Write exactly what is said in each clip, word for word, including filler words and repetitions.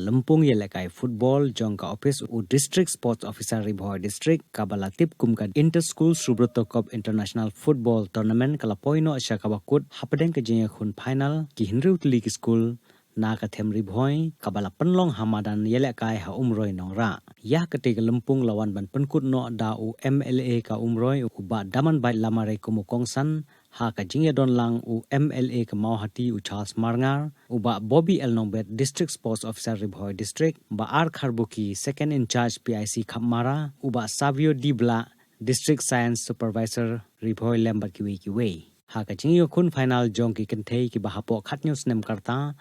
Lympung ïalehkai football jong ka office u District Sports Officer Ri Bhoi District, kaba la tip kum ka Inter School Subrata Cup International Football Tournament, ka la poi noh sha kaba kut hapdeng ka jingïakhun final ki hynriew tylli ki skul na ka them Ri Bhoi, kaba la pynlong ha madan ïalehkai ha Umroi Nongrah. Ïa katei ka lympung la wan ban pynkut noh da u M L A ka Umroi, u Bah Damanbait Lamare kum u kongsan, ha ka jingïadon lang u M L A ka Mawhati u Charles Marngar, u Bah Bobby L Nongbet, District Sports Officer Ri Bhoi District, Bah R Kharbuki, Second in Charge P I C Khapmara, u Bah Savio D Blah, District Science Supervisor Ri Bhoi lem bad kiwei kiwei. Ha ka jingïakhun final jong ki kynthei kiba hapoh khathynñiew snem ka rta,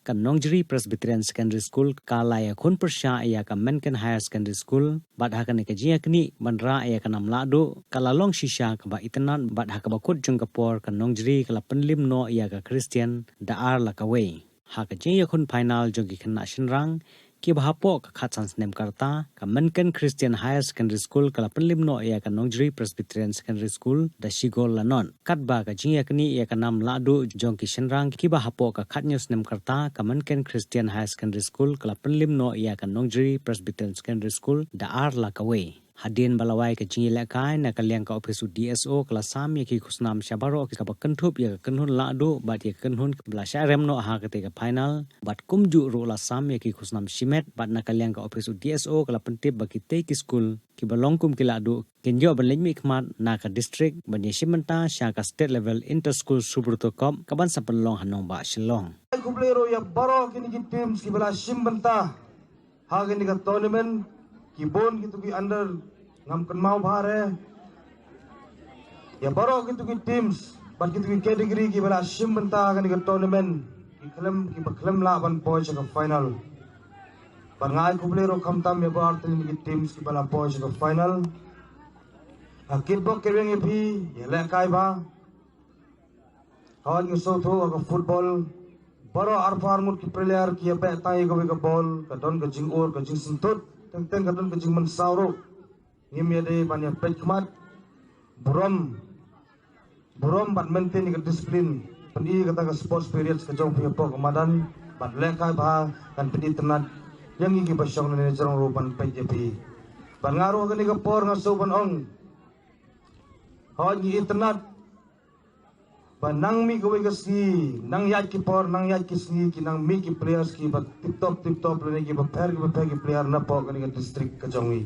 ka Nongjri Presbyterian Secondary School ka la ïakhun pyrshah ïa ka Menken Higher Secondary School, bad ha kane ka jingïaknieh ban rah ïa ka nam lahduh, ka la long shisha kaba itynnad, bad ha kaba kut jong ka por ka Nongjri ka la pynlip noh ïa ka Christian da ar la kawei. Ha ka jingïakhun final jong ki khynnah shynrang kiba hapoh ka khatsan snem ka rta, ka Menken Christian Higher Secondary School ka la pynlip noh ïa ka Nongjri Presbyterian Secondary School da shi gol la nod. Katba ka jingïaknieh ïa ka nam lahduh jong ki shynrang kiba hapoh ka khathynñiew snem ka rta, ka Menken Christian Higher Secondary School ka la pynlip noh ïa ka Nongjri Presbyterian Secondary School da ar la kawei. Hadien ba la wai ka jingïalehkai, na ka liang ka office u D S O ka la sam ïa ki khusnam sha baroh kiba kynthup ïa ka kynhun lahduh bad ïa ka kynhun ba la shah rem noh ha katei ka final, bad kumjuh ruh la sam ïa ki khusnam shimet, bad na ka liang ka office u D S O ka la pyntip ba kitei ki skul kiba long kum ki lahduh kin ïoh ban leit mihkhmat na ka district ban ïashim bynta sha ka state level inter school Subrata Cup kaban sa pynlong ha nongbah Shillong. Khublei ruh ïa baroh kine ki teams kiba la shim bynta ha kane ka tournament, ki bun kito ki under, ngam kynmaw bha re. Ïa baroh kito ki teams bad kito ki category kiba la shim bynta ha kane ka tournament, ki khlem, kiba khlem lah ban poi sha ka final. Bad nga ai khublei ruh khamtam ïa baroh kine ki teams kiba la poi sha ka final. Nga kitbok kitrwiang ïa phi, ïalehkai bha. Hooid, ngi sngewthuh ha ka football baroh arphew ar ngut ki player ki ïabeh tang ïa kawei ka ball, ka don ka jingur, ka jingsynthut, teng teng ka don ka jingmynsaw ruh. Ngim ïadei ban ïapeit khmat. Burom, burom bad maintain ïa ka discipline. Pyni kata ka sports spirit ka jong phi hapoh ka madan, bad lehkai bha, kan pyni itynnad ïa ngi kiba shong na ne jrong ruh ban peit ïa phi. Bad nga ruh ha kane ka por nga sngewbha ban ong, hooid, ngi itynnad ba nang mih kawei ka sngi, nang ïaid ki por, nang ïaid ki sngi, ki nang mih ki players kiba tip top, tip top, lane kiba pher, kiba pher ki player napoh kane ka district ka jong ngi.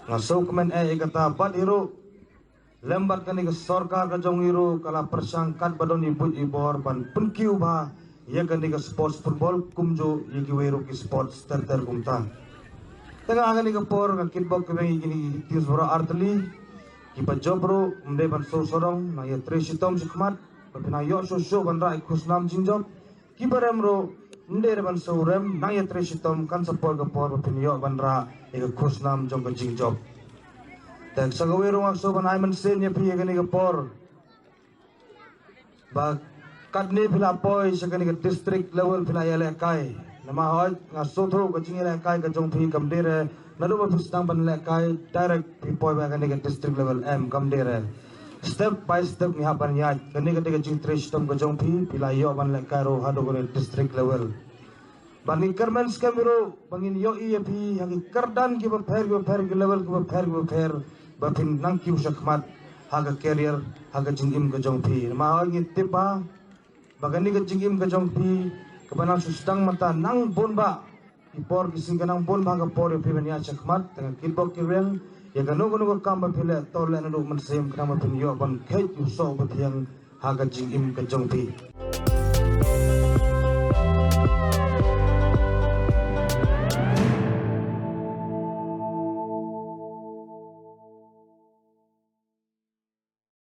Nga sngewkmen eh ïa kata, bad hi ruh lem bad kane ka sorkar ka jong ngi ruh ka la pyrshang katba don i buit i bor ban pynkiew bha ïa kane ka sports football kumjuh ïa kiwei ruh ki sports ter ter kumta. Te nga ha kane ka por nga kitbok kitrwiang ïa kine ki teams baroh artylli, kiba jop ruh ym dei ban sngewsarong, nang ïatrei shitom shakhmat, ba phin nang ïoh shuh shuh ban rah ïa ka khusnam jingjop. Kiba rem ruh ym dei re ban sngewrem, nang ïatrei shitom, kan sa poi ka por ba phin ïoh ban rah ïa ka khusnam jong ka jingjop. Te sa kawei ruh nga sngewbha ban ai mynsiem ïa phi ha kane ka por ba katne phi la poi sha kane ka district level phi la ïalehkai. Namar hooid nga sngewthuh ka jingïalehkai ka jong phi kam dei re naduh ba phi sdang ban lehkai direct phi poi ba kane ka district level, em, kam dei re. Step by step ngi hap ban ïaid. Kane ka dei ka jingtrei shitom ka jong phi, phi la ïoh ban lehkai ruh haduh kane district level. Bad ngi kyrmen skhem ruh ba ngin ïohi ïa phi ha ki kyrdan kiba pher kiba pher, ki level kiba pher kiba pher, ba phin nang kiew shakhmat ha ka career, ha ka jingim ka jong phi. Namar hooid ngi tip ba ba kane ka jingim ka jong phi kaba nang shu sdang mynta nang bun bah ki por ki sngi, ka nang bun bah ka por ïa phi ban ïaid shakhmat. Te nga kitbok kitrwiang ïa kano kano ka kam ba phi leh, to leh naduh mynsiem khnang ba phin ïoh ban kheit ïa u soh uba thiang ha ka jingim ka jong phi.